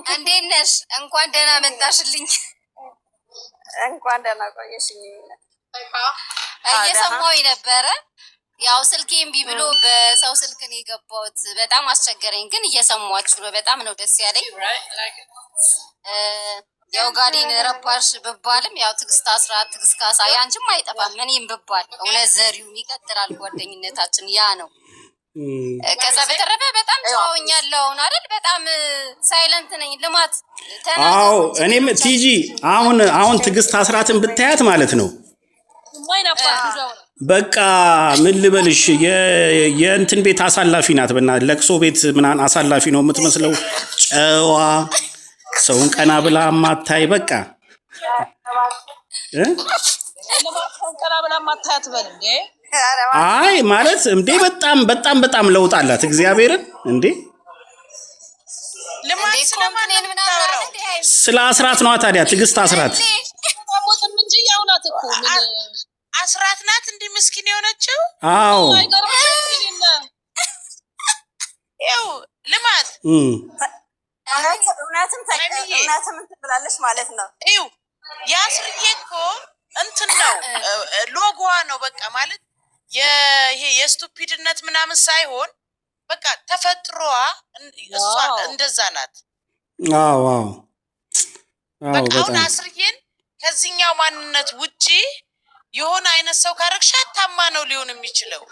እንዴት ነሽ? እንኳን ደህና መጣሽልኝ። እንኳን ደህና ቆየሽኝ። እየሰማሁኝ ነበረ። ያው ስልኬ እምቢ ብሎ በሰው ስልክ ነው የገባሁት። በጣም አስቸገረኝ፣ ግን እየሰማችሁ ነው። በጣም ነው ደስ ያለኝ። የኦጋዴን ረባሽ ብባልም ያው ትዕግስት አስራት፣ ትዕግስት ካሳ ያንቺም አይጠፋም። እኔም ብባል እውነት ዘሪሁን ይቀጥላል ጓደኝነታችን፣ ያ ነው። ከዛ በተረፈ በጣም ጨዋውኛለሁ አሁን አይደል? በጣም silent ነኝ። ልማት አዎ እኔም ቲጂ አሁን ትዕግስት አስራትን ብታያት ማለት ነው በቃ ምን ልበልሽ የእንትን ቤት አሳላፊ ናት። በና ለቅሶ ቤት ምናምን አሳላፊ ነው የምትመስለው። ጨዋ፣ ሰውን ቀና ብላ ማታይ በቃ እ? ቀና ብላ ማታያት በል እንዴ። አይ ማለት እንዴ በጣም በጣም በጣም ለውጥ አላት። እግዚአብሔርን እንዴ ልማት እንዴ ስለማን ነው complain ምናምን አለ የምታወራው? እንዴ? አይ ስለ አስራት ነዋ ታዲያ ትዕግስት አስራት። እንዴ ሞትም እንጂ ያው ናት እኮ ምን አስራት ናት እንዲህ ምስኪን የሆነችው። አዎ አይገርምሽም? ይኸው ልማት እውነትም ሀይሚዬ። እውነትም እንትን ብላለች ማለት ነው። ይኸው የአስርዬ እኮ እንትን ነው ሎጎዋ ነው በቃ ማለት ይሄ የ stupid ነት ምናምን ሳይሆን በቃ ተፈጥሮዋ እሷ እንደዛ ናት። አዎ አዎ አዎ በቃ አሁን በጣም አስርዬን ከዚህኛው ማንነት ውጪ የሆነ አይነት ሰው ካረግሻት ታማ ነው ሊሆን የሚችለው።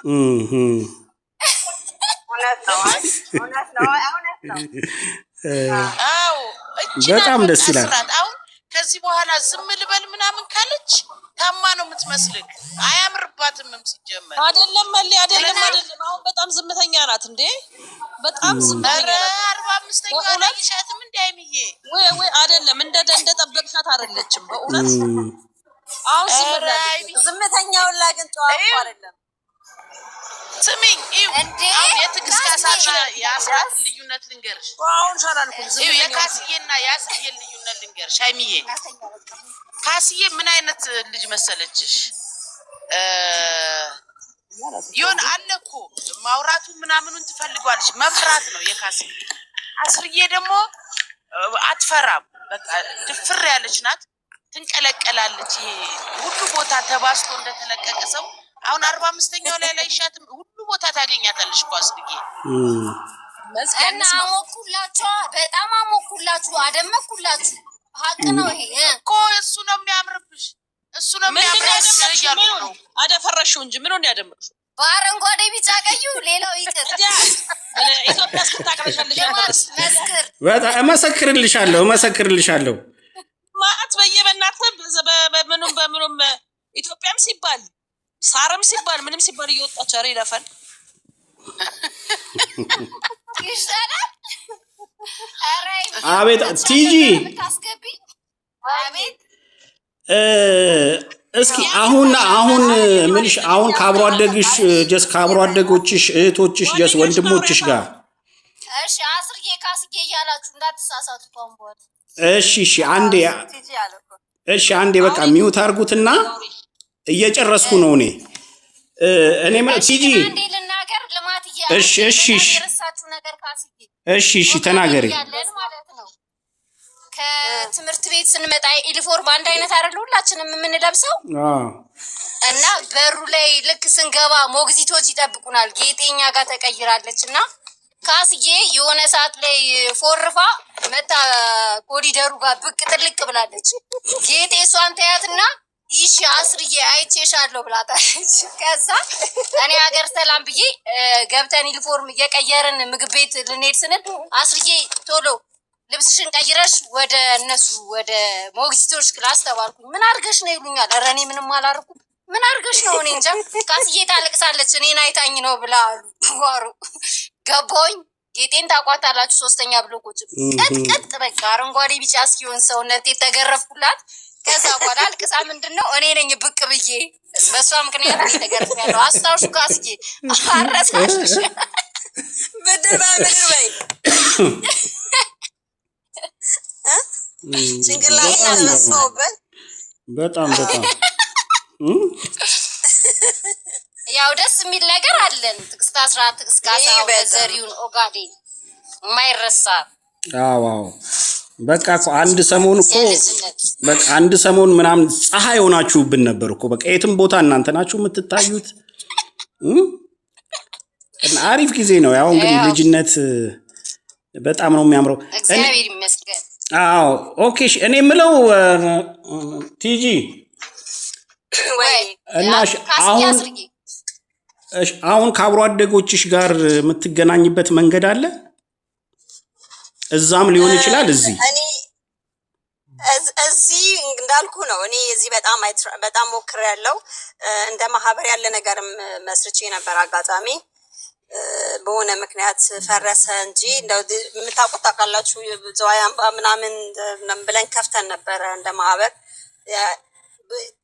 እውነት ነው። አይ እውነት ነው። አይ እውነት ነው። አዎ እቺ ናት በጣም በቃ ደስ ይላል። አስራት። አሁን ከዚህ በኋላ ዝም ልበል ምናምን ካለች ታማ ነው የምትመስልክ። አያምርባትምም ሲጀመር። አይደለም መሌ፣ አይደለም አይደለም። አሁን በጣም ዝምተኛ ናት እንዴ፣ በጣም ዝምተኛ ኧረ ናት። 45ኛው በእውነት? አላየሻትም እንዲ አይምዬ? ወይ ወይ አይደለም፣ እንደ ጠበቅሻት አይደለችም። በእውነት አሁን ዝም ኧረ ብላለች። አይምዬ ዝምተኛውን ላይ ግን ጨዋ እኮ አይደለም። ስሚኝ፣ ይኸው እንዴ አሁን የትዕግስት ካሳና የአስራትን ልዩነት ልንገርሽ። አሁን ሻላልኩም ይኸው ዝምተኛ የካስዬና የአስርዬን ልዩነት ልንገርሽ አይምዬ። ካስዬ ምን አይነት ልጅ መሰለችሽ? የሆነ አለ እኮ ማውራቱ ምናምኑን ትፈልጓለች። መፍራት ነው የካስዬ። አስርዬ ደግሞ አትፈራም። በቃ ድፍር ያለች ናት። ትንቀለቀላለች። ይሄ ሁሉ ቦታ ተባስቶ እንደተለቀቀ ሰው አሁን 45ኛው ላይ ላይሻትም ሁሉ ቦታ ታገኛታለሽ እኮ አስርዬ። እና አሞኩላችሁ፣ በጣም አሞኩላችሁ፣ አደመኩላችሁ። ሀቅ ነው ይሄ እ። እኮ እሱ ነው የሚያምርብሽ፣ እሱ ነው ምንድን ነው የሚያምርብሽ ያደመቅሽው? እያልኩ ምኑን ነው። አደፈረሽው እንጂ ምኑን ያደመቅሽው? በአረንጓዴ ቢጫ ቀዩ ሌላው ይቅር። ኢትዮጵያ እስክታቅለሸልሽ ልማት ድረስ መስክር። በጣም እመሰክርልሻለሁ፣ እመሰክርልሻለሁ። ማአት በየበእናትህ በምኑም በምኑም ኢትዮጵያም ሲባል ሳርም ሲባል ምንም ሲባል እየወጣች ኧረ ይለፈን። ይሻላል። ኧረ አቤት ቲጂ የምታስገቢኝ አቤት። እስኪ አሁን ምልሽ አሁን ከአብሮ አደግሽ just ከአብሮ አደጎችሽ እህቶችሽ just ወንድሞችሽ ጋር እሺ አስርዬ ካስዬ እያላችሁ እንዳትሳሳቱ ከአሁን በኋላ። እሺ አንዴ ቲጂ አለ እኮ። እሺ አንዴ በቃ mute አድርጉትና እየጨረስኩ ነው እኔ እኔ እሺ ቲጂ ግን አንዴ ልናገር ልማትዬ። እሺ እሺ በጣም እሺ የረሳችሁ ነገር ካስዬ እሺ ተናገሪ። ያለን ማለት ነው። ከትምህርት ቤት ስንመጣ ዩኒፎርም አንድ አይነት አይደል ሁላችንም የምንለብሰው? እና በሩ ላይ ልክ ስንገባ ሞግዚቶች ይጠብቁናል። ጌጤኛ ጋር ተቀይራለች እና ካስዬ የሆነ ሰዓት ላይ ፎርፋ መታ ኮሪደሩ ጋር ብቅ ጥልቅ ብላለች። ጌጤ እሷን ተያትና ይሺ አስርዬ አይቼሻለሁ ብላታለች። ከዛ እኔ ሀገር ሰላም ብዬ ገብተን ዩኒፎርም እየቀየርን ምግብ ቤት ልንሄድ ስንል አስርዬ ቶሎ ልብስሽን ቀይረሽ ወደ እነሱ ወደ ሞግዚቶች class ተባልኩኝ። ምን አድርገሽ ነው ይሉኛል። ኧረ እኔ ምንም አላደረኩም። ምን አድርገሽ ነው? እኔ እንጃ። ካስዬ ታለቅሳለች እኔን አይታኝ ነው ብላ አሉ። ጓሮ ገባሁኝ። ጌጤን ታቋታላችሁ። ሶስተኛ ብሎኮች ቀጥ ቀጥ በቃ አረንጓዴ ቢጫ እስኪሆን ሰውነቴ ተገረፍኩላት። ከዛ በኋላ አልቅሳ ምንድን ነው እኔ ነኝ ብቅ ብዬ በእሷ ምክንያት ነው የተገረፍኩ ያለው። አስታውሹ ካስዬ አረሳሽ። ብድር በምድር በይ ጭንቅላት ያስነሳውበት። በጣም በጣም ያው ደስ የሚል ነገር አለን። ትዕግስት አስራት፣ ትዕግስት ካሳ፣ ይህ በጣም ዘሪሁን ኦጋዴን የማይረሳ። አዎ አዎ በቃ እኮ አንድ ሰሞን እኮ የልጅነት በቃ አንድ ሰሞን ምናምን ፀሐይ ሆናችሁብን ነበር እኮ። በቃ የትም ቦታ እናንተ ናችሁ የምትታዩት። እም? እና አሪፍ ጊዜ ነው። ያው እንግዲህ ያው ልጅነት በጣም ነው የሚያምረው። እኔ እግዚአብሔር ይመስገን። አዎ okay። እሺ፣ እኔ የምለው ቲጂ ወይ ወይ እና እሺ፣ ካስዬ አሁን አስርጌ እሺ፣ አሁን ከአብሮ አደጎችሽ ጋር የምትገናኝበት መንገድ አለ? እዛም ሊሆን ይችላል እዚህ። እኔ እዚህ እንዳልኩ ነው። እኔ እዚህ በጣም በጣም ሞክሬያለሁ። እንደ ማህበር ያለ ነገርም መስርቼ ነበር። አጋጣሚ በሆነ ምክንያት ፈረሰ እንጂ እንደው የምታውቁት ታውቃላችሁ፣ ዘዋይ አምባ ምናምን ብለን ከፍተን ነበረ እንደ ማህበር።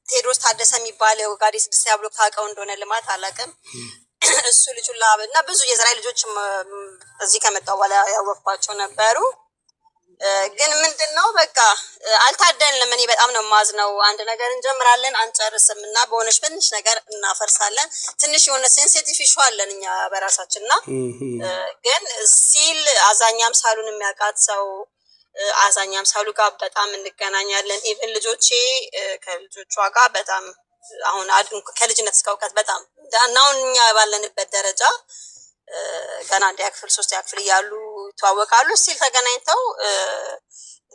ቴዎድሮስ ታደሰ የሚባል የኦጋዴ ስድስተኛ ብሎክ ታውቀው እንደሆነ ልማት አላውቅም። እሱ ልጁን እና ብዙ የዘራይ ልጆች እዚህ ከመጣሁ በኋላ ያወቅኳቸው ነበሩ። ግን ምንድን ነው በቃ አልታደልንም። እኔ በጣም ነው የማዝነው። አንድ ነገር እንጀምራለን አንጨርስም፣ እና በሆነች ትንሽ ነገር እናፈርሳለን። ትንሽ የሆነ sensitive issue አለን እኛ በራሳችን እና ግን still አዛኛም ሳሉን የሚያውቃት ሰው አዛኛም ሳሉ ጋር በጣም እንገናኛለን። Even ልጆቼ ከልጆቿ ጋር በጣም አሁን ከልጅነት እስከ እውቀት በጣም እና አሁን እኛ ባለንበት ደረጃ ገና አንደኛ ክፍል ሶስተኛ ክፍል እያሉ ይተዋወቃሉ። Still ተገናኝተው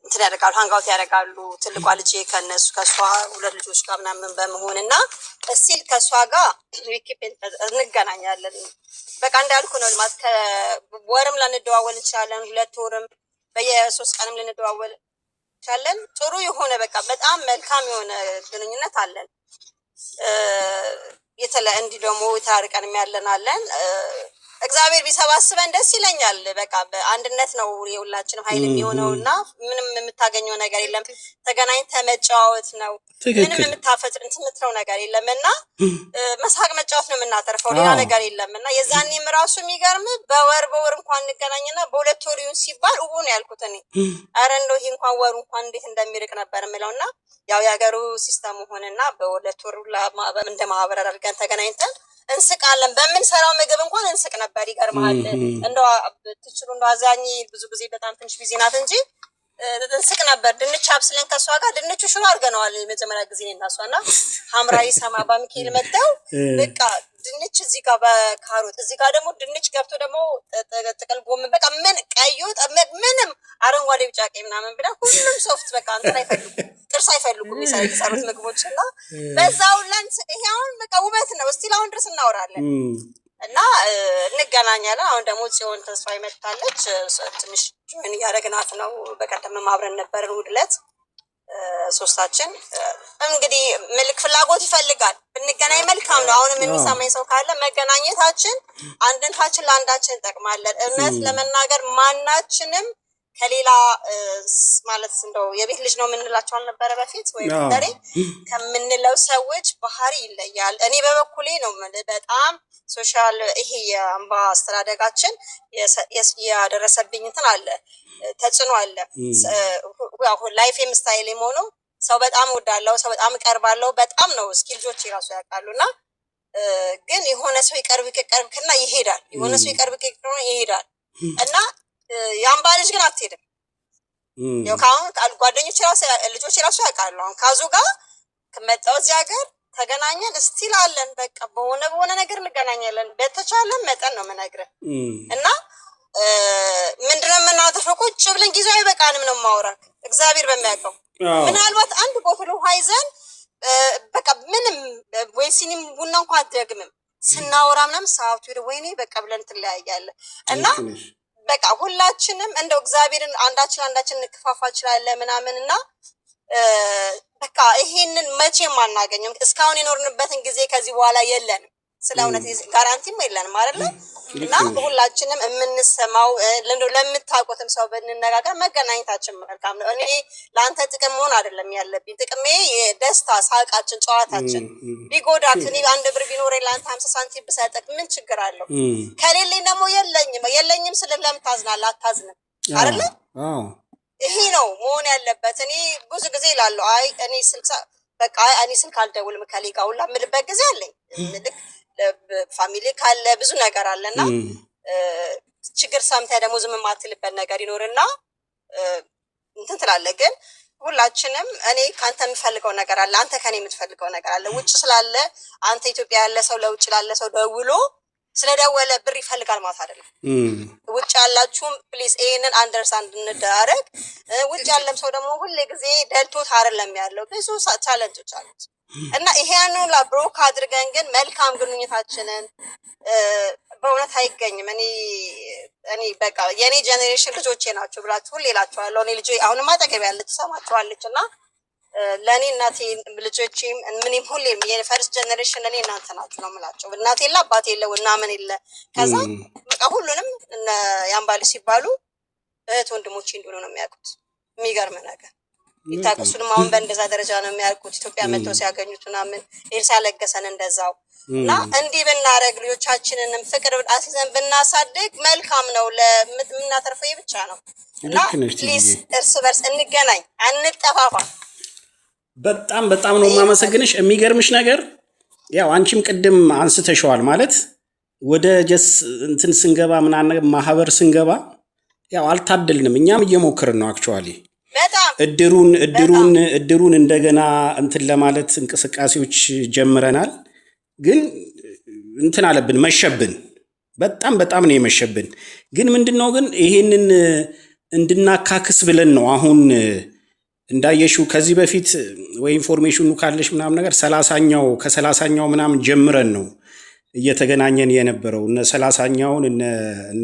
እንትን ያደርጋሉ፣ hangout ያደርጋሉ። ትልቋ ልጄ ከነሱ ከእሷ ሁለት ልጆች ጋር ምናምን በመሆን እና still ከእሷ ጋር we keep እንገናኛለን። በቃ እንዳልኩ ነው ልማት ከወርም ላንደዋወል እንችላለን፣ 2 ወርም በየሶስት ቀንም ልንደዋወል እንችላለን። ጥሩ የሆነ በቃ በጣም መልካም የሆነ ግንኙነት አለን። እንዲህ ደግሞ ተራርቀንም ያለን አለን። እግዚአብሔር ቢሰባስበን ደስ ይለኛል። በቃ በአንድነት ነው የሁላችንም ኃይል የሚሆነው እና ምንም የምታገኘው ነገር የለም። ተገናኝተህ መጫወት ነው። ምንም የምታፈጥር እንትን የምትለው ነገር የለም እና መሳቅ መጫወት ነው የምናተርፈው፣ ሌላ ነገር የለም። እና የዛኔም ራሱ የሚገርም በወር በወር እንኳን እንገናኝና በ2 ወር ይሁን ሲባል እቡ ነው ያልኩት እኔ። ኧረ እንደው ይሄ እንኳን ወሩ እንኳን እንዴት እንደሚርቅ ነበር የምለው። እና ያው የሀገሩ system ሆነና በ2 ወር ሁላ እንደ ማህበር አድርገን ተገናኝተን እንስቃለን። በምንሰራው ምግብ እንኳን እንስቅ ነበር። ይገርምሃል። እንደው ትችሉ እንደው አዛኝ ብዙ ጊዜ በጣም ትንሽ busy ናት እንጂ እንስቅ ነበር። ድንች አብስለን ከእሷ ጋር ድንቹ ሽሮ አድርገነዋል። የመጀመሪያ ጊዜ እኔና እሷ እና ሐምራዊ ሰማ ሚካኤል መጥተው በቃ ድንች እዚህ ጋር በካሮት እዚህ ጋር ደግሞ ድንች ገብቶ ደግሞ ጥቅል ጎመን በቃ ምን ቀዩ ምንም አረንጓዴ ቢጫ ቀይ ምናምን ብለን ሁሉም soft በቃ እንትን አይፈልጉም፣ ጥርስ አይፈልጉም የሰሩት ምግቦች እና በዛው ላንስ ይሄ አሁን በቃ ውበት ነው። Still አሁን ድረስ እናወራለን እና እንገናኛለን። አሁን ደግሞ ጽዮን ተስፋ ይመጣለች። ትንሽ join እያደረግናት ነው። በቀደምም አብረን ነበርን እሑድ ዕለት ሶስታችን። እንግዲህ ምልክ ፍላጎት ይፈልጋል። ብንገናኝ መልካም ነው። አሁንም የሚሰማኝ ሰው ካለ መገናኘታችን አንድነታችን ለአንዳችን እንጠቅማለን። እውነት ለመናገር ማናችንም ከሌላ ማለት እንደው የቤት ልጅ ነው የምንላቸው አልነበረ በፊት ወይ ደሬ ከምንለው ሰዎች ባህሪ ይለያል። እኔ በበኩሌ ነው የምልህ በጣም social ይሄ የአምባ አስተዳደጋችን ያደረሰብኝ እንትን አለ፣ ተጽዕኖ አለ። Life ኤም style ኤም ሆኖ ሰው በጣም እወዳለሁ፣ ሰው በጣም እቀርባለሁ። በጣም ነው እስኪ ልጆች የራሱ ያውቃሉ። እና ግን የሆነ ሰው ይቀርብ ይቀርብክና ይሄዳል። የሆነ ሰው ይቀርብ ይቀርብክና ይሄዳል። እና የአምባ ልጅ ግን አትሄድም። ያው ከአሁን ጓደኞች ራሱ ልጆች ራሱ ያውቃሉ። አሁን ካዙ ጋር ከመጣሁ እዚህ ሀገር ተገናኘን still አለን። በቃ በሆነ በሆነ ነገር እንገናኛለን። በተቻለ መጠን ነው የምነግርህ። እና ምንድነው የምናተርፈው? ቁጭ ብለን ጊዜው አይበቃንም ነው የማወራህ፣ እግዚአብሔር በሚያውቀው ምናልባት አንድ bottle ውሃ ይዘን በቃ ምንም ወይ ሲኒም ቡና እንኳን አትደግምም። ስናወራ ምናምን ሰዓቱ ሄደ ወይኔ በቃ ብለን ትለያያለህ። እና በቃ ሁላችንም እንደው እግዚአብሔርን አንዳችን አንዳችን እንከፋፋ እንችላለን ምናምን እና በቃ ይሄንን መቼም አናገኝም። እስካሁን የኖርንበትን ጊዜ ከዚህ በኋላ የለንም። ስለ እውነት guarantee ም የለንም አይደለ? እና ሁላችንም የምንሰማው ለምታውቁትም ሰው ብንነጋገር መገናኘታችን መልካም ነው። እኔ ለአንተ ጥቅም መሆን አይደለም ያለብኝ፣ ጥቅሜ የደስታ ሳቃችን፣ ጨዋታችን ቢጎዳት እኔ 1 ብር ቢኖረኝ ለአንተ 50 ሳንቲም ብሰጥህ ምን ችግር አለው? ከሌለኝ ደግሞ የለኝም የለኝም ስልህ ለምን ታዝናለህ? አታዝንም አይደለ? ይሄ ነው መሆን ያለበት። እኔ ብዙ ጊዜ እላለሁ፣ አይ እኔ ስልክ በቃ እኔ ስልክ አልደውልም ከሌ ጋር ሁላ የምልበት ጊዜ አለኝ። ልክ family ካለ ብዙ ነገር አለና ችግር ሰምተህ ደግሞ ዝም የማትልበት ነገር ይኖርና እንትን ትላለህ። ግን ሁላችንም እኔ ከአንተ የምፈልገው ነገር አለ፣ አንተ ከኔ የምትፈልገው ነገር አለ። ውጭ ስላለ አንተ ኢትዮጵያ ያለ ሰው ለውጭ ላለ ሰው ደውሎ ስለደወለ ብር ይፈልጋል ማለት አይደለም። ውጭ ያላችሁም please ይሄንን understand እንደራረግ። ውጭ ያለም ሰው ደግሞ ሁሌ ጊዜ ደልቶት አይደለም ያለው፣ ብዙ challenge ኦች አሉት እና ይሄንን ሁላ broke አድርገን ግን መልካም ግንኙነታችንን በእውነት አይገኝም። እኔ በቃ የእኔ generation ልጆቼ ናቸው ብላችሁ ሁሌ እላችኋለሁ። እኔ ልጄ አሁንም አጠገቤ ያለች ትሰማችኋለች እና ለእኔ እናቴ ልጆቼም ምንም ሁሌም የ first generation እኔ እናንተ ናችሁ ነው የምላቸው። እናቴ የለ፣ አባቴ የለ እና ምን የለ፣ ከዛ በቃ ሁሉንም እነ ያምባል ሲባሉ እህት ወንድሞቼ እንደሆኑ ነው የሚያውቁት። የሚገርም ነገር ይታቀሱንም አሁን በእንደዛ ደረጃ ነው የሚያውቁት። ኢትዮጵያ መጥተው ሲያገኙት ምናምን ኤልሳ ለገሰን እንደዛው እና እንዲህ ብናደርግ ልጆቻችንንም ፍቅር አስይዘን ብናሳድግ መልካም ነው። ለምናተርፈው ይሄ ብቻ ነው እና ልክ ነሽ please ቲጂዬ። እርስ በርስ እንገናኝ፣ አንጠፋፋ። በጣም በጣም ነው የማመሰግንሽ። የሚገርምሽ ነገር ያው አንቺም ቅድም አንስተሸዋል፣ ማለት ወደ just እንትን ስንገባ ምናምን ማህበር ስንገባ ያው አልታደልንም። እኛም እየሞከርን ነው actually በጣም እድሩን እንደገና እንትን ለማለት እንቅስቃሴዎች ጀምረናል። ግን እንትን አለብን፣ መሸብን። በጣም በጣም ነው የመሸብን። ግን ምንድን ነው ግን ይሄንን እንድናካክስ ብለን ነው አሁን እንዳየሽው ከዚህ በፊት ወይ information ኑ ካለሽ ምናምን ነገር 30ኛው ከ30ኛው ምናምን ጀምረን ነው እየተገናኘን የነበረው። እነ 30ኛውን እነ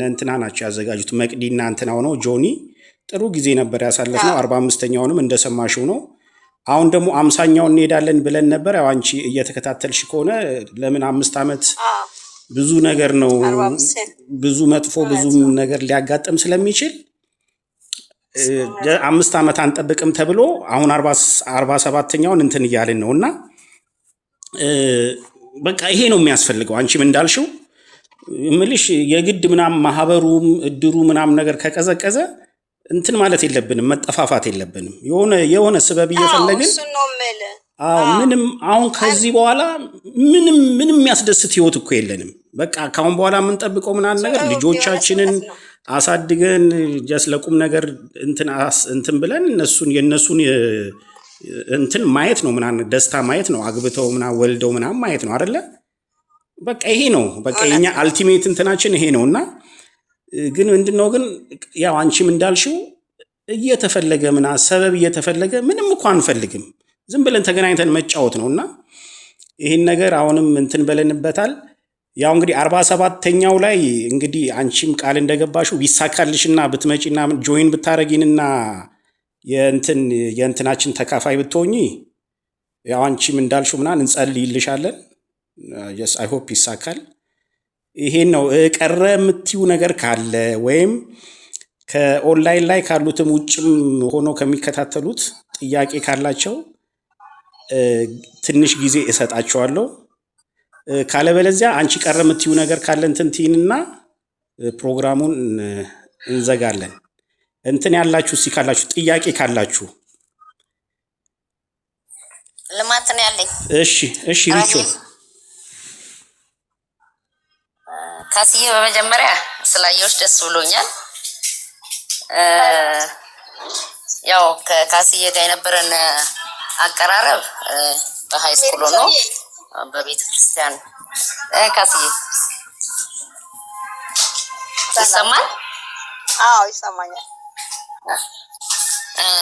እንትና ናቸው ያዘጋጁት፣ መቅዲና እንትና ሆነው ጆኒ። ጥሩ ጊዜ ነበር ያሳለፍነው። 45ኛውንም እንደሰማሽው ነው። አሁን ደግሞ 50ኛውን እንሄዳለን ብለን ነበር። ያው አንቺ እየተከታተልሽ ከሆነ ለምን 5 ዓመት ብዙ ነገር ነው፣ 45 ብዙ መጥፎ ብዙ ነገር ሊያጋጥም ስለሚችል 5 ዓመት አንጠብቅም ተብሎ አሁን 47ኛውን እንትን እያልን ነው እና በቃ ይሄ ነው የሚያስፈልገው። አንቺም እንዳልሽው እምልሽ የግድ ምናምን ማህበሩም እድሩ ምናምን ነገር ከቀዘቀዘ እንትን ማለት የለብንም፣ መጠፋፋት የለብንም። የሆነ የሆነ ስበብ እየፈለግን እሱን ነው የምልህ። አዎ፣ ምንም አሁን ከዚህ በኋላ ምንም ምንም የሚያስደስት ህይወት እኮ የለንም። በቃ ከአሁን በኋላ የምንጠብቀው ምናምን ነገር ልጆቻችንን እውነት ነው። አሳድገን just ለቁም ነገር እንትን ብለን እነሱን የእነሱን እንትን ማየት ነው ምናምን ደስታ ማየት ነው። አግብተው ምናምን ወልደው ምናምን ማየት ነው አይደለ? በቃ ይሄ ነው፣ በቃ የኛ ultimate እንትናችን ይሄ ነው። እና ግን ምንድነው ግን ያው አንቺም እንዳልሽው እየተፈለገ ምና ሰበብ እየተፈለገ ምንም እኮ አንፈልግም። ዝም ብለን ተገናኝተን መጫወት ነው እና ይህን ነገር አሁንም እንትን ብለንበታል። ያው እንግዲህ 47ኛው ላይ እንግዲህ አንቺም ቃል እንደገባሽው ቢሳካልሽና ብትመጪና join ብታረጊንና የእንትናችን ተካፋይ ብትሆኚ ያው አንቺም እንዳልሽው ምናምን እንጸልይልሻለን። Yes, I hope ይሳካል። ይሄን ነው። ቀረ የምትዩ ነገር ካለ ወይም ከኦንላይን ላይ ካሉትም ውጭም ሆኖ ከሚከታተሉት ጥያቄ ካላቸው ትንሽ ጊዜ እሰጣቸዋለሁ። ካለበለዚያ አንቺ ቀረ የምትዩ ነገር ካለ እንትን ትይንና ፕሮግራሙን እንዘጋለን። እንትን ያላችሁ እስኪ ካላችሁ ጥያቄ ካላችሁ። ልማት ነው ያለኝ። እሺ ሪቾ። ራሄል ካስዬ፣ በመጀመሪያ ስላየሁሽ ደስ ብሎኛል። ያው ከካስዬ ጋር የነበረን አቀራረብ በ high school ሆኖ በቤተ ክርስቲያን ካስዬ ይሰማል? አዎ፣ ይሰማኛል።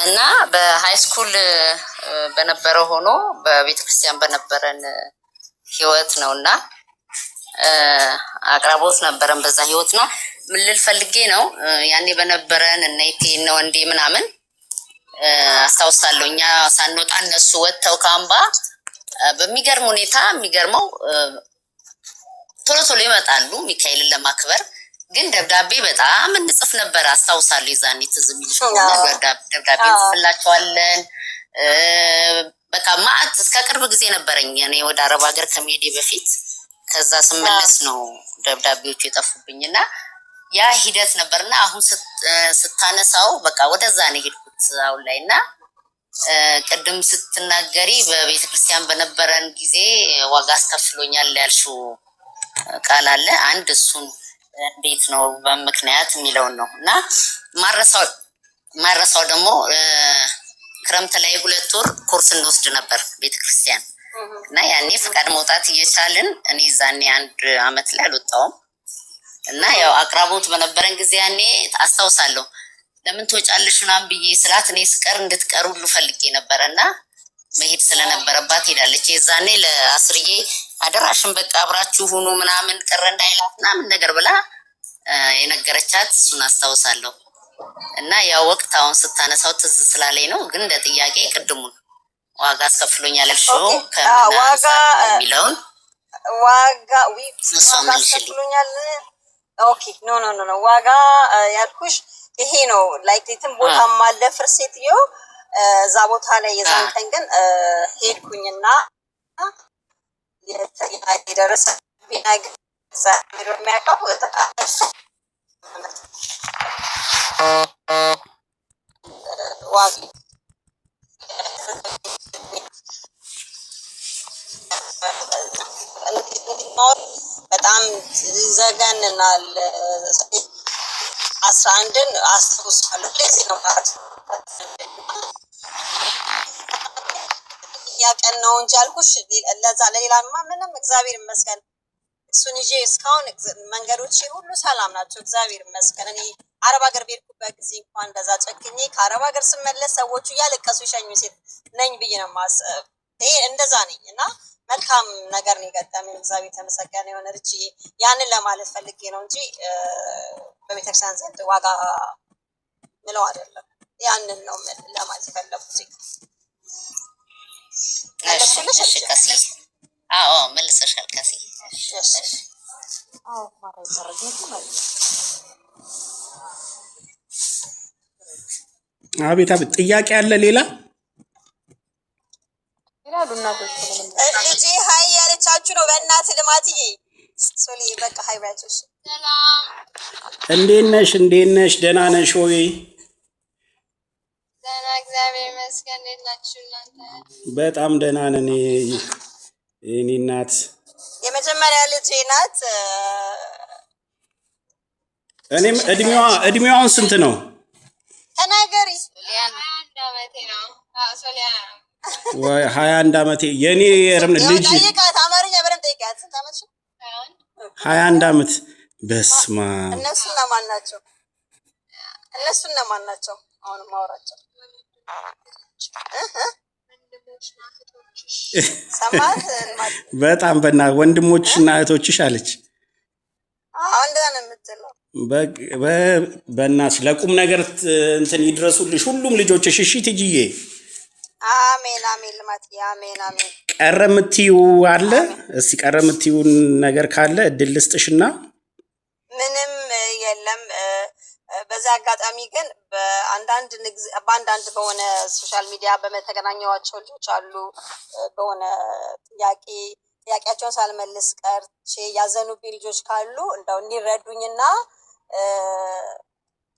እና በ high school በነበረው ሆኖ በቤተ ክርስቲያን በነበረን ህይወት ነው እና አቅራቦት ነበረን በዛ ህይወት ነው። ምን ልል ፈልጌ ነው፣ ያኔ በነበረን እነ ይቴ እነ ወንዴ ምናምን አስታውሳለሁ። እኛ ሳንወጣ እነሱ ወጥተው ከአምባ በሚገርም ሁኔታ የሚገርመው ቶሎ ቶሎ ይመጣሉ ሚካኤልን ለማክበር። ግን ደብዳቤ በጣም እንጽፍ ነበር፣ አስታውሳለሁ። የዛኔ ትዝ የሚልሽ ከሆነ ደብዳቤ እንጽፍላቸዋለን። በቃ ማዕት እስከ ቅርብ ጊዜ ነበረኝ እኔ ወደ አረብ ሀገር ከመሄዴ በፊት። ከዛ ስመለስ ነው ደብዳቤዎቹ የጠፉብኝ እና ያ ሂደት ነበርና አሁን ስታነሳው በቃ ወደዛ ነው የሄድኩት አሁን ላይ። እና ቅድም ስትናገሪ በቤተ ክርስቲያን በነበረን ጊዜ ዋጋ አስከፍሎኛል ያልሽው ቃል አለ። አንድ እሱን እንዴት ነው በምክንያት የሚለውን ነው እና ማረሳው ማረሳው ደግሞ ክረምት ላይ 2 ወር ኮርስ እንወስድ ነበር ቤተክርስቲያን እና ያኔ ፈቃድ መውጣት እየቻልን እኔ ዛኔ አንድ አመት ላይ አልወጣውም። እና ያው አቅራቦት በነበረን ጊዜ ያኔ አስታውሳለሁ፣ ለምን ትወጫለሽ ምናምን ብዬ ስላት እኔ ስቀር እንድትቀር ሁሉ ፈልጌ ነበረ እና መሄድ ስለነበረባት ሄዳለች። የዛኔ ለአስርዬ አደራሽን በቃ አብራችሁ ሁኑ ምናምን ቅር እንዳይላት ምናምን ነገር ብላ የነገረቻት እሱን አስታውሳለሁ። እና ያው ወቅት አሁን ስታነሳው ትዝ ስላለኝ ነው። ግን እንደ ጥያቄ ቅድሙን ዋጋ አስከፍሎኛል ያልሽው ከምን ዋጋ አንጻር ነው የሚለውን ዋጋ እሷ ዋጋ መልሽልኝ። አስከፍሎኛል። Okay, no, no, no, no፣ ዋጋ ያልኩሽ ይሄ ነው። Like የትም ቦታ ማለፍር ሴትዮ እዛ ቦታ ላይ የዛን ቀን ግን ሄድኩኝና የደረሰብኝ ነገር እግዚአብሔር የሚያውቀው እሱ ዋጋ እንዲኖር በጣም ዘገንናል። 11ን አስታውሳለሁ። ለዚህ ነው ማለት ያ ቀን ነው እንጂ አልኩሽ። ለዛ ለሌላማ ምንም እግዚአብሔር ይመስገን እሱን ይዤ እስካሁን መንገዶቼ ሁሉ ሰላም ናቸው። እግዚአብሔር ይመስገን። እኔ አረብ ሀገር በሄድኩበት ጊዜ እንኳን እንደዛ ጨክኜ ከአረብ ሀገር ስመለስ ሰዎቹ እያለቀሱ የሸኙ ሴት ነኝ ብዬ ነው የማስብ። ይሄ እንደዛ ነኝ እና መልካም ነገር ነው የገጠመኝ። እግዚአብሔር የተመሰገነ የሆነ ርችዬ፣ ያንን ለማለት ፈልጌ ነው እንጂ በቤተክርስቲያን ዘንድ ዋጋ ምለው አይደለም። ያንን ነው ለማለት የፈለኩት። እሺ። መለስኩልሽ? እሺ ቀሲ፣ አዎ መልሰሻል ቀሲ። እሺ። እሺ። አቤት አቤት፣ ጥያቄ አለ ሌላ? ይላሉ እናቶች። ልጄ hi ያለቻችሁ ነው። በእናት ልማትዬ ሶሊ በቃ hi በያቸው። እሺ። ሰላም። እንዴት ነሽ? እንዴት ነሽ? ደህና ነሽ ወይ? ደህና፣ እግዚአብሔር ይመስገን። እንዴት ናችሁ እናንተ? በጣም ደህና ነን። የኔ እናት። የመጀመሪያ ልጄ ናት። እኔም እድሜዋን ስንት ነው? ተናገሪ። ሶሊያና 21 አመቴ ነው። አዎ ሶሊያና ነው። ወይ 21 ዓመቴ የኔ ልጅ። ጠይቃት፣ አማርኛ በደንብ ጠይቃት። ስንት ዓመትሽ ነው? 21። 21 ዓመት፣ በስማ እነሱ እነማን ናቸው? እነሱ እነማን ናቸው? አሁን ማውራቸው ሰማት። በጣም በና ወንድሞችና እህቶችሽ አለች። አዎ እንደዛ ነው የምትለው። በእናትሽ ለቁም ነገር እንትን ይድረሱልሽ ሁሉም ልጆችሽ። እሺ ትጅዬ። አሜን አሜን፣ ልማትዬ አሜን አሜን። ቀረ የምትይው አለ? እስቲ ቀረ የምትይውን ነገር ካለ እድል ልስጥሽና። ምንም የለም። በዚህ አጋጣሚ ግን በአንዳንድ በሆነ social media በመተገናኘዋቸው ልጆች አሉ፣ በሆነ ጥያቄ ጥያቄያቸውን ሳልመልስ ቀርቼ ያዘኑብኝ ልጆች ካሉ እንደው እንዲረዱኝና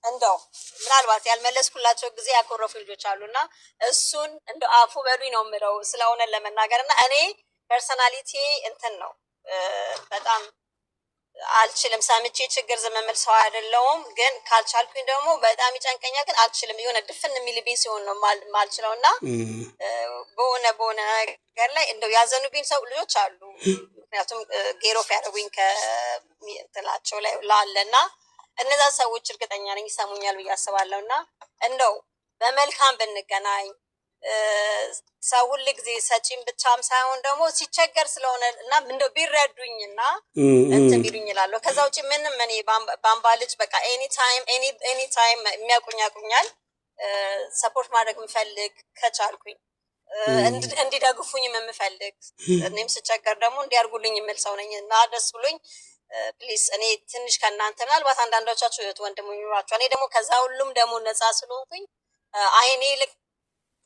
እንደው ምናልባት ያልመለስኩላቸው ጊዜ ያኮረፉ ልጆች አሉ እና እሱን እንደው አፉ በሉኝ ነው የምለው ስለ እውነት ለመናገር። እና እኔ personality እንትን ነው፣ በጣም አልችልም። ሰምቼ ችግር ዝም የምል ሰው አይደለሁም። ግን ካልቻልኩኝ ደግሞ በጣም ይጨንቀኛል። ግን አልችልም። የሆነ ድፍን የሚልብኝ ሲሆን ነው ማልችለው እና በሆነ በሆነ ነገር ላይ እንደው ያዘኑብኝ ሰው ልጆች አሉ። ምክንያቱም get off ያደረጉኝ ከእንትናቸው ላይ ላለ እና እነዛ ሰዎች እርግጠኛ ነኝ ይሰሙኛል ብዬ አስባለሁ። እና እንደው በመልካም ብንገናኝ፣ ሰው ሁል ጊዜ ሰጪም ብቻም ሳይሆን ደግሞ ሲቸገር ስለሆነ እና እንደው ቢረዱኝ እና እንትን ቢሉኝ እላለሁ። ከዛ ውጭ ምንም እኔ ባምባ ልጅ በቃ anytime, anytime የሚያውቁኝ ያውቁኛል። Support ማድረግ የምፈልግ ከቻልኩኝ እንዲደግፉኝም የምፈልግ፣ እኔም ስቸገር ደግሞ እንዲያርጉልኝ የምል ሰው ነኝ እና ደስ ብሎኝ please እኔ ትንሽ ከእናንተ ምናልባት አንዳንዶቻችሁ እህት ወንድም ይኖራችኋል። እኔ ደግሞ ከዛ ሁሉም ደግሞ ነፃ ስለሆንኩኝ አይኔ ልክ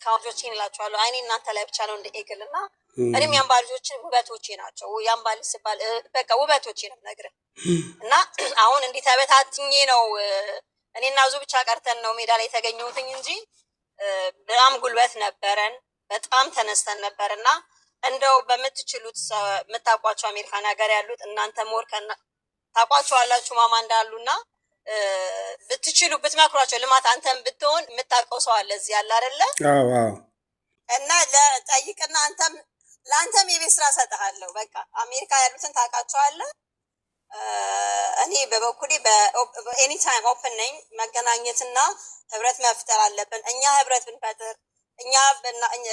ልጆቼን እላችኋለሁ፣ አይኔ እናንተ ላይ ብቻ ነው እንደ eagle። እና እኔም የአምባ ልጆችን ውበቶቼ ናቸው። የአምባ ልጅ ሲባል በቃ ውበቶቼ ነው የምነግርህ። እና አሁን እንዲህ ተበታትኜ ነው እኔና ዙ ብቻ ቀርተን ነው ሜዳ ላይ የተገኘሁትኝ እንጂ በጣም ጉልበት ነበረን፣ በጣም ተነስተን ነበር። እና እንደው በምትችሉት የምታውቋቸው አሜሪካን ሀገር ያሉት እናንተ more ታውቋቸዋላችሁ ማማ እንዳሉ እና ብትችሉ ብትችሉ ብትመክሯቸው፣ ልማት አንተም ብትሆን የምታውቀው ሰው አለ እዚህ ያለ አይደለ? አዎ። እና ለጠይቅና አንተም ለአንተም የቤት ስራ እሰጥሃለሁ። በቃ አሜሪካ ያሉትን ታውቃቸዋለህ። እኔ በበኩሌ anytime open ነኝ። መገናኘትና ህብረት መፍጠር አለብን። እኛ ህብረት ብንፈጥር እኛ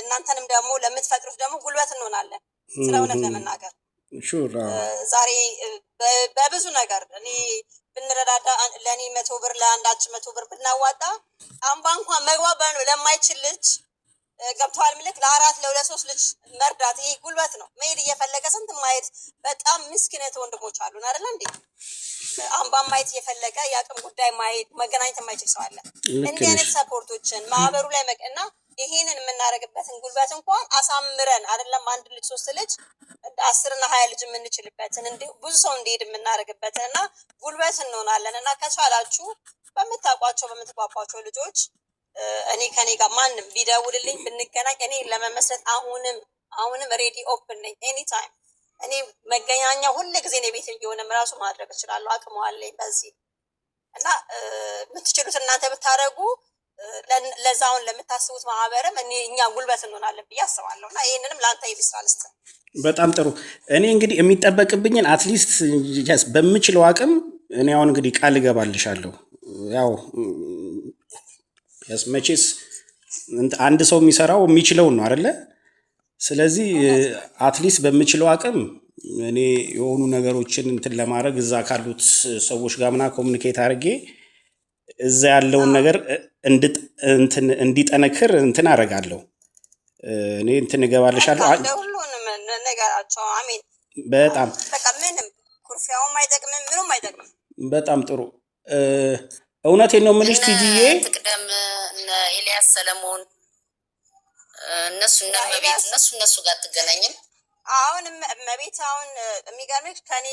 እናንተንም ደግሞ ለምትፈጥሩት ደግሞ ጉልበት እንሆናለን። ስለ እውነት ለመናገር ዛሬ በብዙ ነገር እኔ ብንረዳዳ ለእኔ 100 ብር ለአንዳችን 100 ብር ብናዋጣ አምባ እንኳን መግባት ለማይችል ልጅ ገብተዋል ምልክ ለአራት ለሁለት ሶስት ልጅ መርዳት ይሄ ጉልበት ነው። መሄድ እየፈለገ ስንት ማየት በጣም ምስኪነት ወንድሞች አሉን አይደለ እንዴ? አምባ ማየት እየፈለገ የአቅም ጉዳይ ማየት መገናኘት የማይችል ሰው አለ። እንዲህ አይነት support ኦችን ማህበሩ ላይ እና ይሄንን የምናደርግበትን ጉልበት እንኳን አሳምረን አይደለም አንድ ልጅ ሶስት ልጅ 10ና 20 ልጅ የምንችልበትን እንዲ ብዙ ሰው እንዲሄድ የምናደርግበትን እና ጉልበት እንሆናለን። እና ከቻላችሁ በምታውቋቸው በምትግባቧቸው ልጆች እኔ ከኔ ጋር ማንም ቢደውልልኝ ብንገናኝ እኔ ለመመስረት አሁንም አሁንም ready open ነኝ። Anytime እኔ መገናኛ ሁል ጊዜ እኔ ቤት እየሆነም ራሱ ማድረግ እችላለሁ። አቅሙ አለኝ በዚህ። እና የምትችሉት እናንተ ብታደርጉ ለዛውን ለምታስቡት ማህበርም እኛ ጉልበት እንሆናለን ብዬ አስባለሁ። እና ይህንንም ለአንተ የቤት ስራ ልስጥ። በጣም ጥሩ። እኔ እንግዲህ የሚጠበቅብኝን at least በምችለው አቅም እኔ አሁን እንግዲህ ቃል እገባልሻለሁ። ያው መቼስ አንድ ሰው የሚሰራው የሚችለውን ነው አይደለ? ስለዚህ at least በምችለው አቅም እኔ የሆኑ ነገሮችን እንትን ለማድረግ እዛ ካሉት ሰዎች ጋር ምናምን communicate አድርጌ እዛ ያለውን ነገር እንትን እንዲጠነክር እንትን አደርጋለሁ። እኔ እንትን እገባልሻለሁ። ሁሉንም ነገራቸው አሜን። በጣም በቃ ምንም ኩርፊያውም አይጠቅምም፣ ምኑም አይጠቅምም። በጣም ጥሩ። እውነቴን ነው የምልሽ ቲጂዬ። ትቅደም እነ ኤልያስ ሰለሞን እነሱ እነ እመቤት እነሱ ጋር አትገናኝም? አሁን እመቤት አሁን የሚገርምሽ ከኔ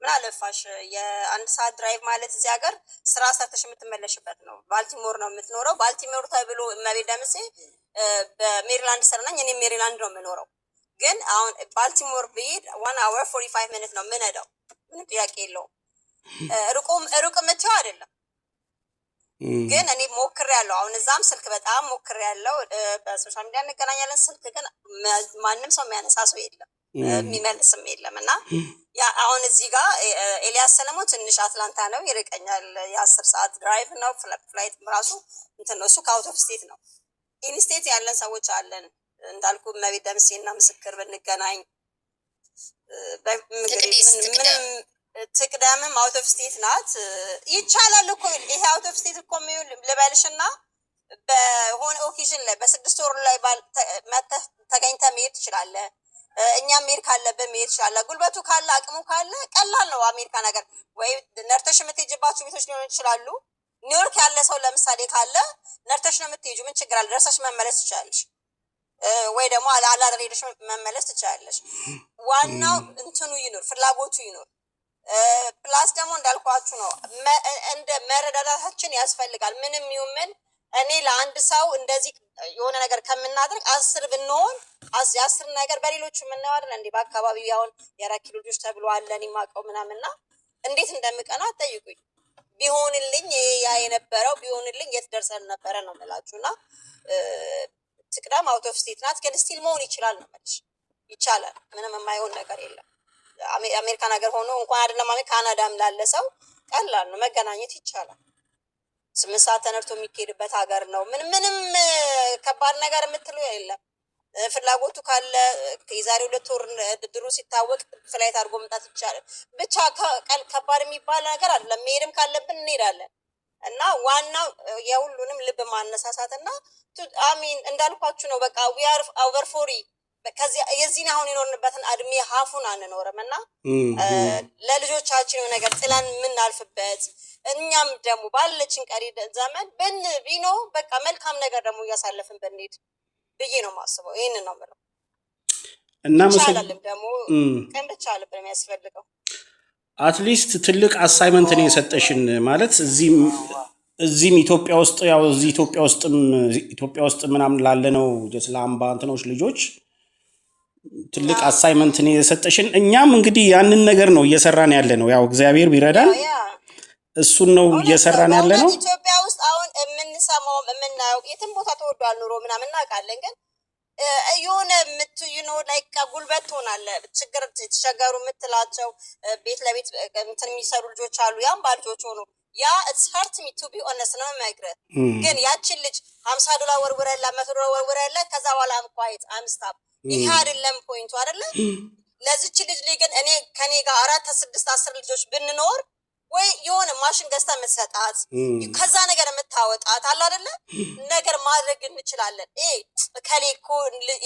ምን አለፋሽ የአንድ ሰዓት drive ማለት እዚህ ሀገር ስራ ሰርተሽ የምትመለሽበት ነው። ባልቲሞር ነው የምትኖረው። ባልቲሞር ተብሎ እመቤት ደምሴ በሜሪላንድ ስር ነኝ። እኔ ሜሪላንድ ነው የምኖረው። ግን አሁን ባልቲሞር ብሄድ 1 hour 45 minute ነው የምነዳው። ምንም ጥያቄ የለውም። ሩቅ የምትይው አይደለም። ግን እኔ ሞክሬያለሁ። አሁን እዛም ስልክ በጣም ሞክሬያለሁ። በ social media እንገናኛለን። ስልክ ግን ማንም ሰው የሚያነሳ ሰው የለም፣ የሚመልስም የለም። እና ያ አሁን እዚህ ጋር ኤልያስ ሰለሞን ትንሽ አትላንታ ነው ይርቀኛል። የ10 ሰዓት drive ነው። Flight ራሱ እንትን ነው። እሱ ከ out of state ነው። In state ያለን ሰዎች አለን እንዳልኩ እመቤት ደምሴና ምስክር ብንገናኝ ምንም ትቅደምም out of state ናት። ይቻላል እኮ ይሄ out of state እኮ የሚውል ልበልሽና በሆነ occasion ላይ በ6 ወር ላይ መተህ ተገኝተህ መሄድ ትችላለህ። እኛም መሄድ ካለብን መሄድ ትችላለህ። ጉልበቱ ካለ አቅሙ ካለ ቀላል ነው። አሜሪካ ነገር ወይ ነርተሽ የምትሄጂባቸው ቤቶች ሊሆኑ ይችላሉ። ኒውዮርክ ያለ ሰው ለምሳሌ ካለ ነርተሽ ነው የምትሄጂው። ምን ችግር አለ? ደርሰሽ መመለስ ትችላለሽ። ወይ ደግሞ አላድር ሄደሽ መመለስ ትችላለሽ። ዋናው እንትኑ ይኑር፣ ፍላጎቱ ይኑር። Plus ደግሞ እንዳልኳችሁ ነው እንደ መረዳዳታችን ያስፈልጋል። ምንም ይሁን ምን እኔ ለአንድ ሰው እንደዚህ የሆነ ነገር ከምናደርግ 10 ብንሆን የ10 ነገር በሌሎቹ የምናየው አይደል እንዴ? በአካባቢው ያሁን የአራት ኪሎ ልጆች ተብሎ አለ እኔ የማውቀው ምናምንና እንዴት እንደምቀና አትጠይቁኝ። ቢሆንልኝ ይሄ ያ የነበረው ቢሆንልኝ የት ደርሰን ነበረ ነው የምላችሁ። እና ትቅደም out of state ናት፣ ግን still መሆን ይችላል ነው የምልሽ። ይቻላል። ምንም የማይሆን ነገር የለም። አሜሪካን ሀገር ሆኖ እንኳን አይደለም ካናዳም ላለ ሰው ቀላል ነው፣ መገናኘት ይቻላል። 8 ሰዓት ተነድቶ የሚካሄድበት ሀገር ነው። ምንም ምንም ከባድ ነገር የምትሉ የለም። ፍላጎቱ ካለ የዛሬ 2 ወር ድሩ ሲታወቅ flight አድርጎ መምጣት ይቻላል። ብቻ ከባድ የሚባል ነገር አይደለም። መሄድም ካለብን እንሄዳለን። እና ዋናው የሁሉንም ልብ ማነሳሳት እና I mean እንዳልኳችሁ ነው። በቃ we are over 40። ከዚህ የዚህን አሁን የኖርንበትን እድሜ half ኡን አንኖርም እና ለልጆቻችን የሆነ ነገር ጥለን የምናልፍበት እኛም ደግሞ ባለችን ቀሪ ዘመን ብን ቢኖ በቃ መልካም ነገር ደግሞ እያሳለፍን ብንሄድ ብዬ ነው የማስበው። ይህንን ነው የምለው። ይቻላልም ደግሞ ቀን ብቻ አለብን የሚያስፈልገው። At least ትልቅ assignment ነው የሰጠሽን። ማለት እዚህም ኢትዮጵያ ውስጥ ያው እዚህ ኢትዮጵያ ውስጥ ምናምን ላለነው ለአምባ እንትኖች ልጆች ትልቅ assignment ነው የሰጠሽን። እኛም እንግዲህ ያንን ነገር ነው እየሰራን ያለ ነው። ያው እግዚአብሔር ቢረዳን እሱን ነው እውነት ነው። እየሰራን ያለ በእውነት ነው። ኢትዮጵያ ውስጥ አሁን የምንሰማውም የምናየው የትም ቦታ ተወዷል ኑሮ ምናምን እናውቃለን። ግን የሆነ like ጉልበት ትሆናለህ። ችግር የተቸገሩ የምትላቸው ቤት ለቤት እንትን የሚሰሩ ልጆች አሉ። ያም ልጆች ሆኑ yeah, it's hurt me, to be honest ነው የምነግርህ። ግን ያችን ልጅ $50 ወርውረላት፣ $100 ወርውረላት፣ ከዛ በኋላ I'm quiet, I'm stop። ይሄ አይደለም point ኡ አይደለ? ለዚች ልጅ ላይ ግን እኔ ከኔ ጋር አራት፣ ስድስት፣ 10 ልጆች ብንኖር ወይ የሆነ ማሽን ገዝታ የምትሰጣት፣ ከዛ ነገር የምታወጣት አለ አይደለ ነገር ማድረግ እንችላለን። እከሌ እኮ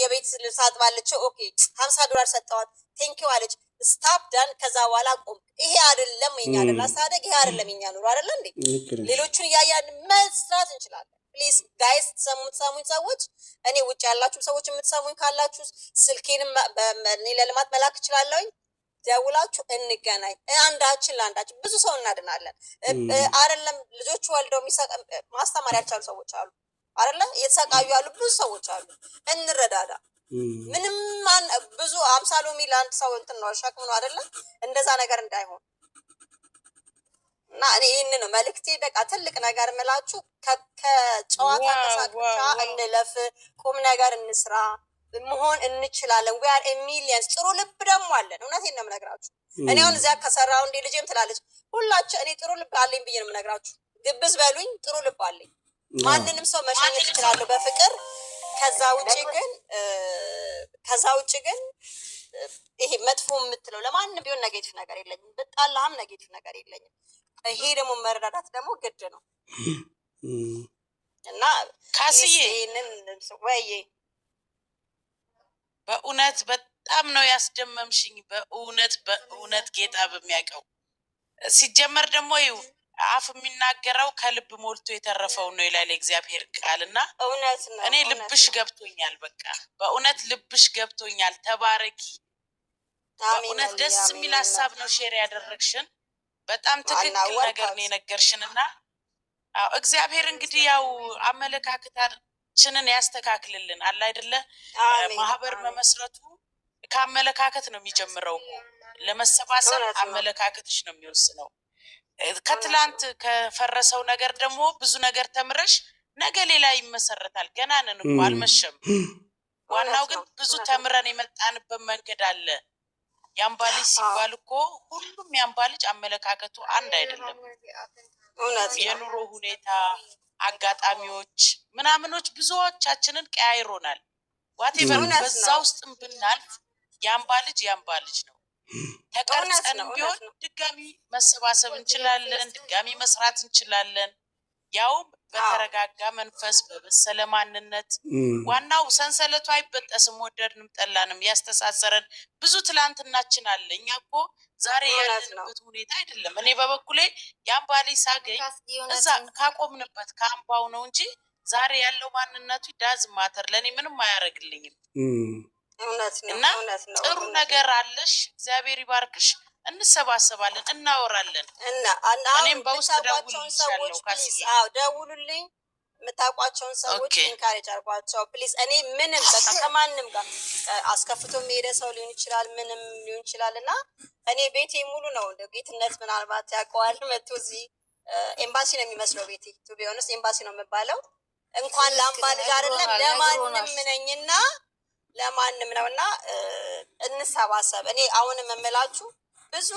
የቤት ልብስ አጥባለች፣ okay $50 ሰጠዋት፣ thank you አለች፣ stop, done። ከዛ በኋላ ቆም። ይሄ አይደለም የኛ አይደል አስተዳደግ፣ ይሄ አይደለም የኛ ኑሮ አይደለ እንዴ? ልክ ነሽ። ሌሎቹን እያያን መስራት እንችላለን። Please guys፣ የምትሰሙኝ ሰዎች፣ እኔ ውጭ ያላችሁ ሰዎች የምትሰሙኝ ካላችሁ ስልኬንም እኔ ለልማት መላክ እችላለሁኝ። ደውላችሁ እንገናኝ። አንዳችን ለአንዳችን ብዙ ሰው እናድናለን። አይደለም ልጆች ወልደው ማስተማር ያልቻሉ ሰዎች አሉ አይደለ? እየተሰቃዩ ያሉ ብዙ ሰዎች አሉ። እንረዳዳ። ምንም ብዙ 50 ሎሚ ለአንድ ሰው እንትን ነው፣ ሸክም ነው አይደለ? እንደዛ ነገር እንዳይሆን እና እኔ ይህን ነው መልእክቴ። በቃ ትልቅ ነገር ምላችሁ ከጨዋታ ከሳቅ ብቻ እንለፍ፣ ቁም ነገር እንስራ፣ መሆን እንችላለን። We are millions። ጥሩ ልብ ደግሞ አለን። እውነቴን ነው የምነግራችሁ። እኔ አሁን እዚያ ከሰራው እንዴ ልጄም ትላለች ሁላችሁ እኔ ጥሩ ልብ አለኝ ብዬ ነው የምነግራችሁ። ግብዝ በሉኝ፣ ጥሩ ልብ አለኝ። ማንንም ሰው መሸኘት እችላለሁ በፍቅር። ከዛ ውጭ ግን ይሄ መጥፎ የምትለው ለማንም ቢሆን negative ነገር የለኝም። ብጣላህም negative ነገር የለኝም። ይሄ ደግሞ መረዳዳት ደግሞ ግድ ነው እና ካስዬ፣ ይህንን ወይ በእውነት በጣም ነው ያስደመምሽኝ። በእውነት በእውነት ጌታ በሚያውቀው። ሲጀመር ደግሞ ይኸው አፍ የሚናገረው ከልብ ሞልቶ የተረፈው ነው ይላል የእግዚአብሔር ቃል እና እውነት ነው። እኔ ልብሽ ገብቶኛል። በቃ በእውነት ልብሽ ገብቶኛል። ተባረኪ። በእውነት ደስ የሚል ሀሳብ ነው share ያደረግሽን። በጣም ትክክል ነገር ነው የነገርሽን እና አዎ እግዚአብሔር እንግዲህ ያው አመለካከታችንን ያስተካክልልን። አለ አይደለ ማህበር መመስረቱ ከአመለካከት ነው የሚጀምረው እኮ። ለመሰባሰብ አመለካከትሽ ነው የሚወስነው። ከትላንት ከፈረሰው ነገር ደግሞ ብዙ ነገር ተምረሽ ነገ ሌላ ይመሰረታል። ገና ነን እኮ፣ አልመሸም። ዋናው ግን ብዙ ተምረን የመጣንበት መንገድ አለ። የአምባ ልጅ ሲባል እኮ ሁሉም የአምባ ልጅ አመለካከቱ አንድ አይደለም። የኑሮ ሁኔታ፣ አጋጣሚዎች ምናምኖች ብዙዎቻችንን ቀያይሮናል። Whatever በዛ ውስጥም ብናልፍ የአምባ ልጅ የአምባ ልጅ ነው። ተቀርጸንም ቢሆን ድጋሚ መሰባሰብ እንችላለን፣ ድጋሚ መስራት እንችላለን። ያውም በተረጋጋ መንፈስ፣ በበሰለ ማንነት። ዋናው ሰንሰለቱ አይበጠስም። ወደድንም ጠላንም ያስተሳሰረን ብዙ ትላንትናችን አለ። እኛ እኮ ዛሬ ያለንበት ሁኔታ አይደለም። እኔ በበኩሌ የአምባ ልጅ ሳገኝ እዛ ካቆምንበት ከአምባው ነው እንጂ ዛሬ ያለው ማንነቱ doesn't matter፣ ለእኔ ምንም አያደርግልኝም። እና ጥሩ ነገር አለሽ። እግዚአብሔር ይባርክሽ። እንሰባሰባለን፣ እናወራለን። እና እኔም በውስጥ የምታውቋቸውን ሰዎች please፣ አዎ ደውሉልኝ። የምታውቋቸውን ሰዎች encourage አድርጓቸው please። እኔ ምንም በቃ ከማንም ጋር አስከፍቶ የሄደ ሰው ሊሆን ይችላል፣ ምንም ሊሆን ይችላል። እና እኔ ቤቴ ሙሉ ነው። እንደ ጌትነት ምናልባት ያውቀዋል፣ መቶ እዚህ ኤምባሲ ነው የሚመስለው ቤቴ። To be honest ኤምባሲ ነው የምባለው። እንኳን ለአምባ ልጅ አይደለም ለማንም ነኝና ለማንም ነው እና እንሰባሰብ። እኔ አሁንም የምላችሁ ብዙ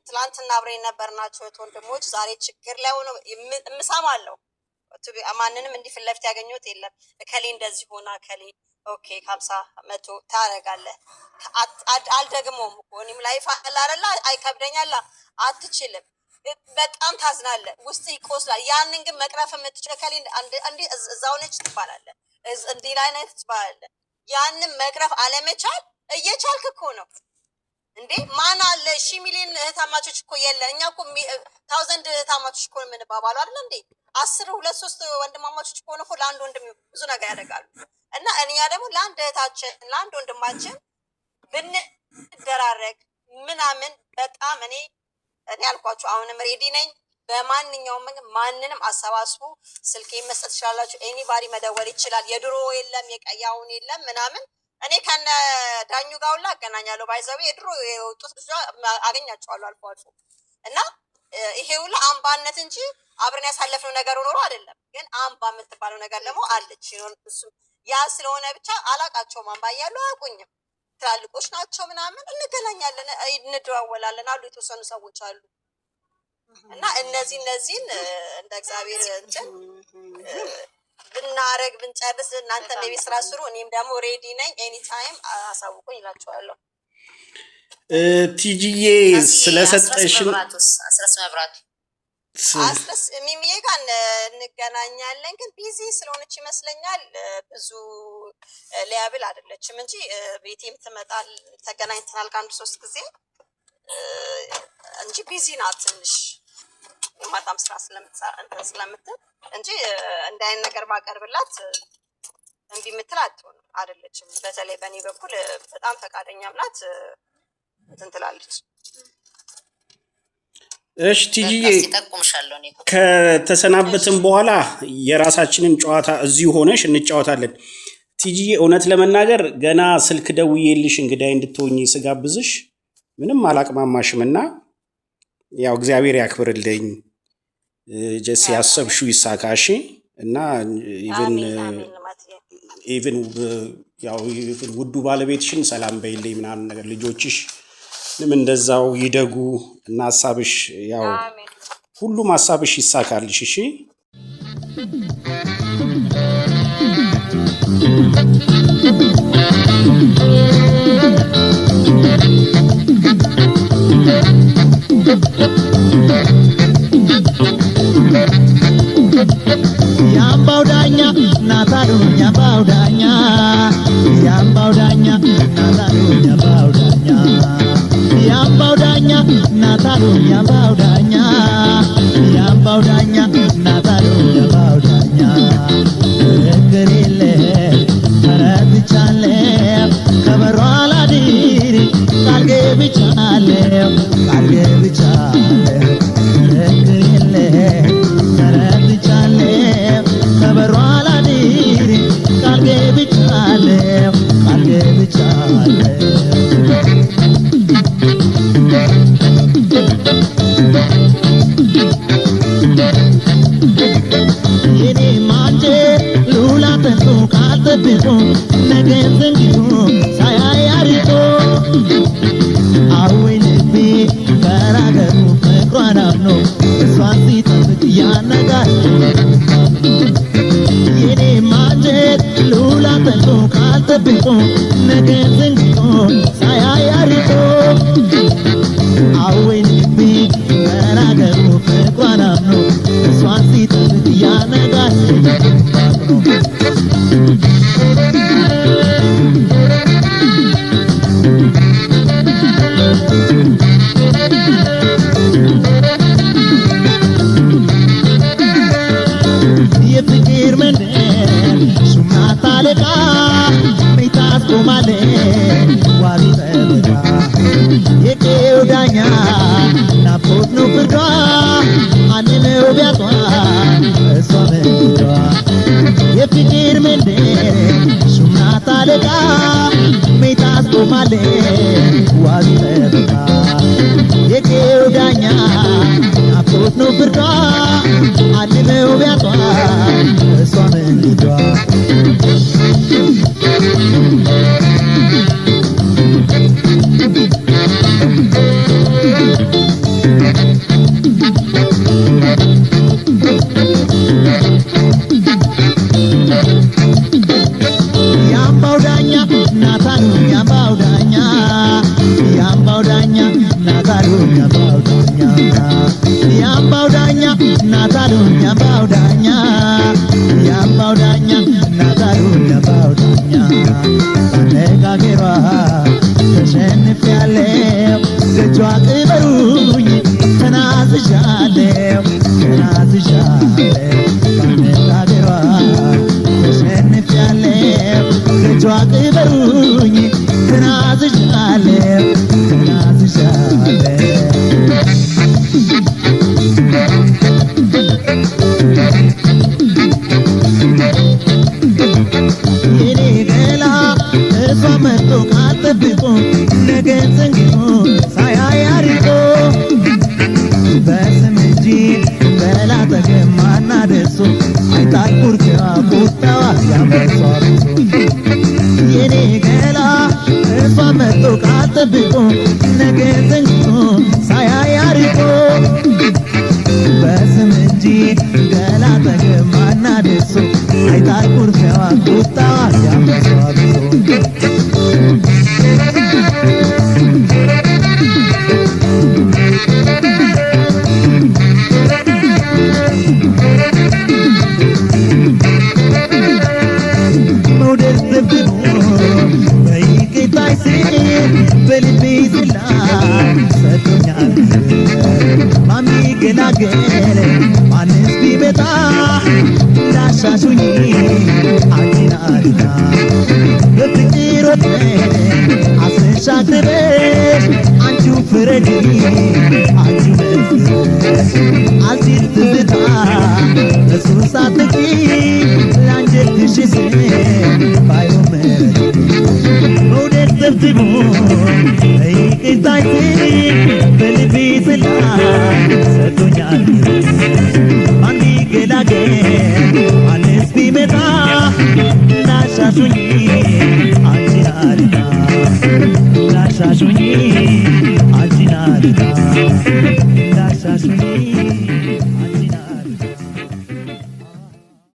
ትላንትና አብረን የነበርናቸው እህት ወንድሞች ዛሬ ችግር ላይ ሆነው እምሰማለሁ። ማንንም እንዲህ ፊት ለፊት ያገኘሁት የለም። እከሌ እንደዚህ ሆና እከሌ okay 50 100 ታደርጋለህ። አልደግመውም እኮ እኔም life አለ አይደለ? አይከብደኛላ አትችልም። በጣም ታዝናለህ፣ ውስጥ ይቆስላል። ያንን ግን መቅረፍ የምትችል እከሌ እንዲህ እዛው ነች ትባላለህ፣ እንዲህ ላይ ነች ትባላለህ። ያንን መቅረፍ አለመቻል እየቻልክ እኮ ነው እንዴ። ማን አለ? ሺ ሚሊዮን እህታማቾች እኮ የለ። እኛ እኮ thousand እህታማቾች እኮ ነው የምንባባለው አይደል እንዴ? 10 ሁለት ሶስት ወንድማማቾች ከሆነ እኮ ለአንድ ወንድም ብዙ ነገር ያደርጋሉ። እና እኛ ደግሞ ለአንድ እህታችን ለአንድ ወንድማችን ብንደራረግ ምናምን በጣም እኔ አልኳችሁ አሁንም ready ነኝ። በማንኛውም መንገድ ማንንም አሰባስቡ። ስልኬን መስጠት ትችላላችሁ። Anybody መደወል ይችላል። የድሮ የለም የቀያውን የለም ምናምን እኔ ከነ ዳኙ ጋር ሁላ አገናኛለሁ። By the way የድሮ የወጡት ብዙ አገኛቸዋለሁ አልፎ አልፎ እና ይሄ ሁሉ አምባነት እንጂ አብረን ያሳለፍነው ነገር ኖሮ አይደለም። ግን አምባ የምትባለው ነገር ደግሞ አለች። እሱ ያ ስለሆነ ብቻ አላቃቸውም። አምባ እያሉ አያውቁኝም። ትላልቆች ናቸው ምናምን፣ እንገናኛለን፣ እንደዋወላለን አሉ የተወሰኑ ሰዎች አሉ። እና እነዚህን እንደ እግዚአብሔር እንትን ብናረግ ብንጨርስ፣ እናንተም የቤት ስራ ስሩ፣ እኔም ደግሞ ready ነኝ። Anytime አሳውቁኝ እላቸዋለሁ። ቲጂዬ ስለሰጠሽን አስረስ መብራቱ አስረስ ሚሚዬ ጋር እንገናኛለን፣ ግን busy ስለሆነች ይመስለኛል ብዙ available አይደለችም እንጂ ቤቴም ትመጣል። ተገናኝተናል ከአንድ ሶስት ጊዜ እንጂ busy ናት ትንሽ የማታም ስራ ስለምትል እንጂ እንደ አይነት ነገር ባቀርብላት እምቢ የምትል አትሆንም አይደለችም። በተለይ በእኔ በኩል በጣም ፈቃደኛም ናት፣ እንትን ትላለች። እሺ ቲጂዬ፣ ጠቁምሻለሁ። ከተሰናበትን በኋላ የራሳችንን ጨዋታ እዚሁ ሆነሽ እንጫወታለን። ቲጂዬ፣ እውነት ለመናገር ገና ስልክ ደውዬልሽ እንግዳይ እንድትሆኚ ስጋብዝሽ ምንም አላቅማማሽም እና ያው እግዚአብሔር ያክብርልኝ፣ just ያሰብሽው ይሳካሽ እና even ያው ውዱ ባለቤትሽን ሰላም በይልኝ ምናምን ነገር፣ ልጆችሽ እንደዛው ይደጉ እና ሀሳብሽ ያው ሁሉም ሀሳብሽ ይሳካልሽ። እሺ። የአምባው ዳኛ ናታሉ፣ የአምባው ዳኛ፣ የአምባው ዳኛ ናታሉ፣ የአምባው ዳኛ፣ የአምባው ዳኛ ናታሉ፣ የአምባው ዳኛ፣ የአምባው ዳኛ ናታሉ፣ የአምባው ዳኛ፣ ክርክር የለ ተረትቻለሁ፣ ከበሮ አላድር ቃል ገብቻለሁ፣ ቃል ገብቻለሁ። ክርክር የለ ተረትቻለሁ፣ ከበሮ አላድር ቃል ገብቻለሁ፣ ቃል ገብቻለሁ። የኔ ማንጀ ሉላ ጠንቶ ካልጠብቆ ነገን ዘንግቶ ሳያይ አርቆ፣ አወይ ልቤ ገራገሩ ፍቅሯን አምኖ እሷን ሲጠብቅ ያነጋል። የኔ ማንጀት ሉላ ጠንቶ ካልጠብቆ ነገን ዘንግቶ ሳያይ አርቆ፣ አወይ ልቤ ገራገሩ ፍቅሯን አምኖ እሷን ሲጠብቅ ያነጋል። የፍቅር መንደር ሹማት አለቃ ታስቆማለ ዋቢ ጠበቃ፣ የቄው ዳኛ ናፍቆት ነው ፍርዷ፣ አንነው ቢያጧ እሷ መንገዷ። የፍቅር መንደር ሹማት አለቃ ታስቆማለ ዋቢ ጠበቃ፣ የቄው ዳኛ ናፍቆት ነው ፍርዷ፣ አልመው ቢያጧ እሷ መንገዷ። የአምባው ዳኛ ናታሉ፣ የአምባው ዳኛ፣ የአምባው ዳኛ ናታሉ፣ የአምባው ዳኛ፣ የአምባው ዳኛ ናታሉ፣ የአምባው ዳኛ፣ የአምባው ዳኛ ናታሉ፣ የአምባው ዳኛ፣ ባነጋገሯ ተሸንፌያለሁ፣ ደጇ ቅበሩኝ ተናዝዣለሁ፣ ተናዝዣለሁ። ባነጋገሯ ተሸንፌያለሁ፣ ደጇ ቅበሩኝ ተናዝዣለሁ፣ ተናዝዣለሁ። የኔ ገላ እሷ መጥቶ ካልጠብቆ ነገን ዘንግቶ ሳያይ አርቆ በስንት ማና ደርሶ አይጣል ቁርጫ ቁጣዋ ያመሷ የኔ ገላ እሷ መጥቶ ቃል ጠብቆ ነገ ዘንግቶ ሳያይ አርቆ በስም እንጂ ገላ ጠገብ ማና ደርሶ አይጣል ቁርጫዋ ቁጣዋ ያመሷ መውደድ ዘብቦ በይቅርታሽ ስር በልቤ ዝላ ሰጥቶኛል። ማን ቢገላገል ማንስ ቢመጣ ላሻሹኝ አንቺን አልጣ በፍቅር ወጥመድ አስረሽ አንቺው ፍረጂ አንቺው መስክሪ አልችል ትዝታ እሱን ሳትቂ ለአንጀትሽ ስል ባይሆን ምሕረት መውደድ ተብትቦ በይቅርታሽ በልቤ ጽላ ሰጥቶኛል። ማን ቢገላገል ማንስ ቢመጣ ላሻሹኝ አንቺን አልጣ ላሻሹኝ አንቺን አልጣ።